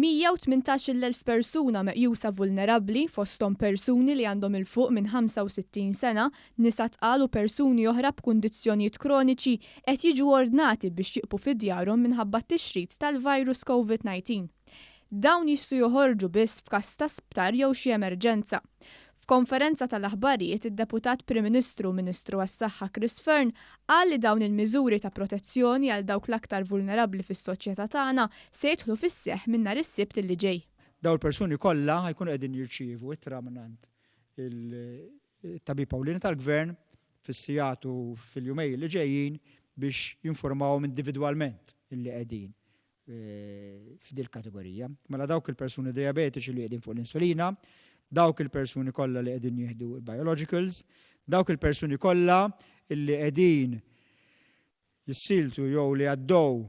118,000 persuna meqjusa vulnerabbli, fosthom persuni li għandhom 'il fuq minn 65 sena, nisa tqal u persuni oħra b'kundizzjonijiet kroniċi qed jiġu ordnati biex jieqpu fi djarhom minħabba t-tixrid tal-virus Covid-19. Dawn jistgħu joħorġu biss f'każ ta' sptar jew xi emerġenza. F'konferenza tal-aħbarijiet id-Deputat Prim Ministru u Ministru għas-Saħħa Chris Fearne qal li dawn il-miżuri ta' protezzjoni għal dawk l-aktar vulnerabbli fis-soċjetà tagħna se jidħlu fis-seħħ minn nhar is-Sibt li ġej. Dawn il-persuni kollha ħa jkunu qegħdin jirċievu ittra mingħand il-tabib ewlieni tal-Gvern fis-sigħat u fil-jumejn li ġejjin biex jinfurmawhom individwalment illi qegħdin f'dil kategorija. Mela dawk il-persuni dijabetiċi li qegħdin fuq l-insulina, dawk il-persuni kollha li qegħdin jieħdu l-biologicals, dawk il-persuni kollha li qegħdin jissiltu jew li għaddew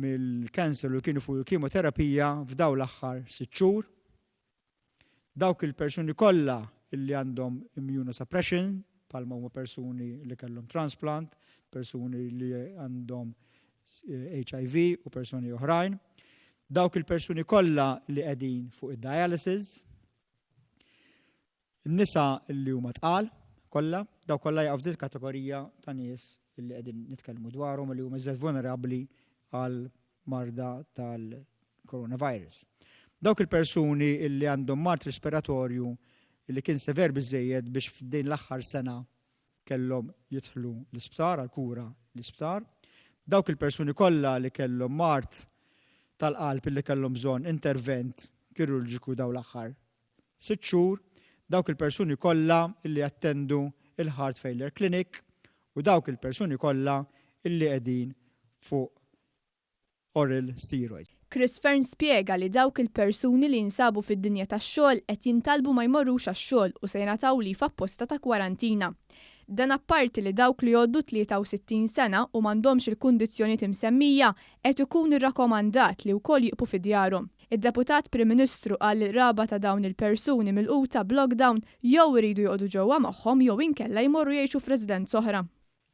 mill-cancer u kienu fuq il-kimoterapija f'daw l-aħħar sitt xhur. Dawk il-persuni kollha li għandhom immunosuppression, bħalma huma persuni li kellhom transplant, persuni li għandhom HIV u persuni oħrajn. Dawk il-persuni kollha li qegħdin fuq id-dialysis, in-nisa li huma tqal kollha, dawk kollha jaqgħu f'dil kategorija ta' nies li qegħdin nitkellmu dwarhom li huma iżjed vulnerabbli għal marda tal-coronavirus. Dawk il-persuni li għandhom mard respiratorju li kien sever biżżejjed biex f'din l-aħħar sena kellhom jidħlu l-isptar għal kura l-isptar. Dawk il-persuni kollha li kellhom mard tal-qalb li kellhom bżonn intervent kirurġiku dawn l-aħħar 6 xhur, dawk il-persuni kollha li jattendu il-Heart Failure Clinic u dawk il-persuni kollha li qegħdin fuq oral steroids. Chris Fearne spjega li dawk il-persuni li jinsabu fid-dinja tax-xogħol qed jintalbu ma jmorrux għax-xogħol u se jingħataw leave apposta ta' kwarantina. Dan apparti li dawk li jgħoddu 63 sena u m'għandhomx il-kundizzjonijiet imsemmija qed ikun irrakomandat li wkoll jieqpu fi djarhom. Id-Deputat Prim Ministru qal li l-qraba ta' dawn il-persuni milquta b'lockdown jew iridu joqogħdu ġewwa magħhom jew inkella jmorru jgħixu f'residenza oħra.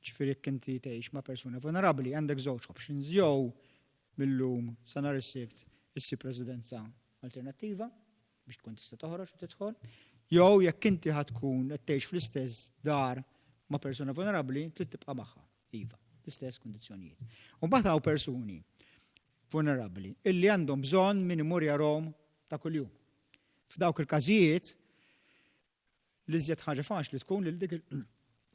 Ġifieri jekk inti tgħix ma' persuna vulnerabbli għandek żewġ options jew mil-lum sa nhar is-Sibt issib residenza alternattiva biex tkun tista' toħroġ u tidħol, jew jekk inti ħa tkun qed tgħix fl-istess dar ma' persuna vulnerabbli trid tibqa' magħha. Iva, l-istess kundizzjonijiet. U mbagħad hawn persuni vulnerabbli illi għandhom bżonn min imur jarahom ta' kuljum. F'dawk il-każijiet l-iżjed ħaġa faċli tkun lil dik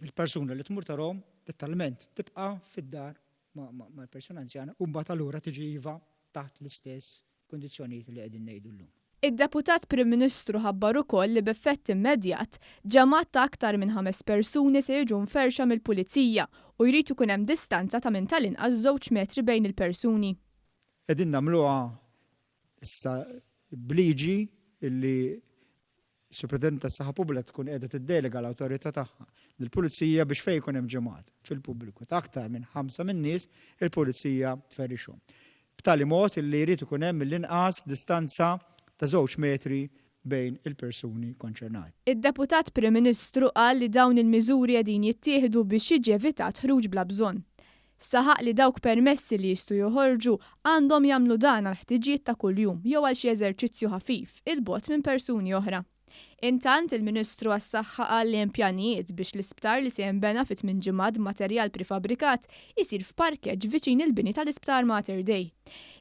il-persuna li tmur tarahom dettalment tibqa' fid-dar mal-persuna anzjana u mbagħad allura tiġi iva taħt l-istess kundizzjonijiet li qegħdin ngħidu llum. Id-Deputat Prim Ministru ħabbar ukoll li b'effett immedjat, ġemgħat ta' aktar minn ħames persuni se jiġu mferrxa mill-Pulizija u jrid ikun hemm distanza ta' minn tal-inqas żewġ metri bejn il-persuni. Qegħdin nagħmluha issa b'liġi li s-Supretendent tas-Saħħa Pubblika tkun qiegħda tiddelega l-awtorità tagħha lill-Pulizija biex fejn ikun hemm ġimgħat fil-pubbliku ta' aktar minn ħamsa min-nies, il-Pulizija tferrixhom. B'tali mod li jrid ikun hemm mill-inqas distanza ta' żewġ metri bejn il-persuni konċernati. Id-Deputat Prim Ministru qal li dawn il-miżuri qegħdin jittieħdu biex jiġi evitat ħruġ bla bżonn. Saħaq li dawk permessi li jistgħu joħorġu għandhom jagħmlu dan għal ħtiġijiet ta' kuljum jew għal xi eżerċizzju ħafif 'il bogħod minn persuni oħra. Intant, il-Ministru għas-Saħħa qal li hemm pjanijiet biex l-isptar li se jinbena fi tmien ġimgħat b'materjal prefabbrikat isir f'parkeġġ viċin il-bini tal-Isptar Mater Dei.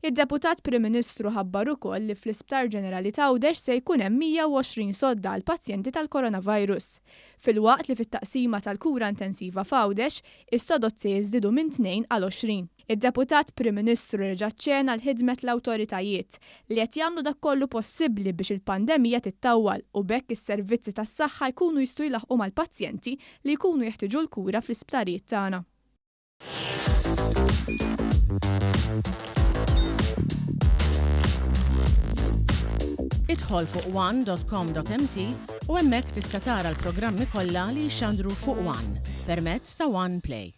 Id-Deputat Prim Ministru ħabbar ukoll li fl-Isptar Ġenerali t'Għawdex se jkun hemm 120 sodda għall-pazjenti tal-coronavirus. Filwaqt li fit-taqsima tal-kura intensiva f'Għawdex, Is-sodod se jiżdiedu minn tnejn għal 20. Id-Deputat Prim Ministru reġa' ċċena l-ħidmet l-awtoritajiet, li qed jagħmlu dak kollu possibbli biex il-pandemija tittawwal u b'hekk is-servizzi tas-saħħa jkunu jistgħu jlaħħqu mal-pazjenti li jkunu jeħtieġu l-kura fl-isptarijiet tagħna. Idħol fuq one.com.mt u hemmhekk tista' tara l-programmi kollha li jixxandru fuq One permezz ta' One Play.